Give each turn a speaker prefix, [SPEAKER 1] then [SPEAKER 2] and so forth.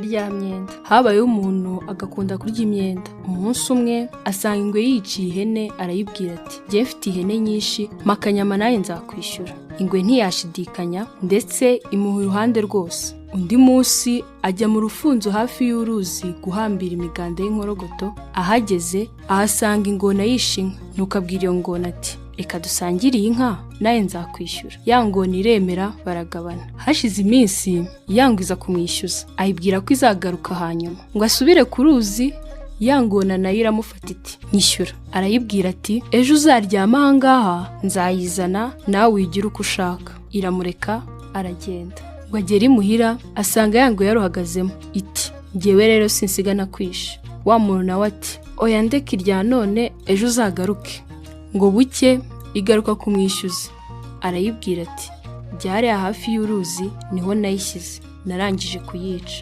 [SPEAKER 1] Karyamyenda. Habayeho umuntu agakunda kurya imyenda. Umunsi umwe asanga ingwe yiciye ihene, arayibwira ati: "Njye mfite ihene nyinshi, mpa akanyama nawe nzakwishyura." Ingwe ntiyashidikanya, ndetse imuha uruhande rwose. Undi munsi ajya mu rufunzo hafi y'uruzi guhambira imiganda y'inkorogoto. Ahageze ahasanga ingona yishe inka. Nuko abwira iyo ngona ati: "Reka dusangire iyi nka, nawe nzakwishyura." Ya ngona iremera, baragabana. Hashize iminsi, ya ngwe iza kumwishyuza, ayibwira ko izagaruka hanyuma. Ngo asubire ku ruzi, ya ngona nayo iramufata iti: "Nyishyura." Arayibwira ati: "Ejo uzaryama aha ngaha, nzayizana, nawe wigire uko ushaka." Iramureka aragenda. Ngo agere imuhira, asanga ya ngwe yaruhagazemo, iti: "Ngewe rero sinsiga nakwishe." Wa muntu nawe ati: "Oya, ndeka irya none, ejo uzagaruke." Ngo buke igaruka kumwishyuza, arayibwira ati: "Byariya hafi y'uruzi niho nayishyize, narangije kuyica."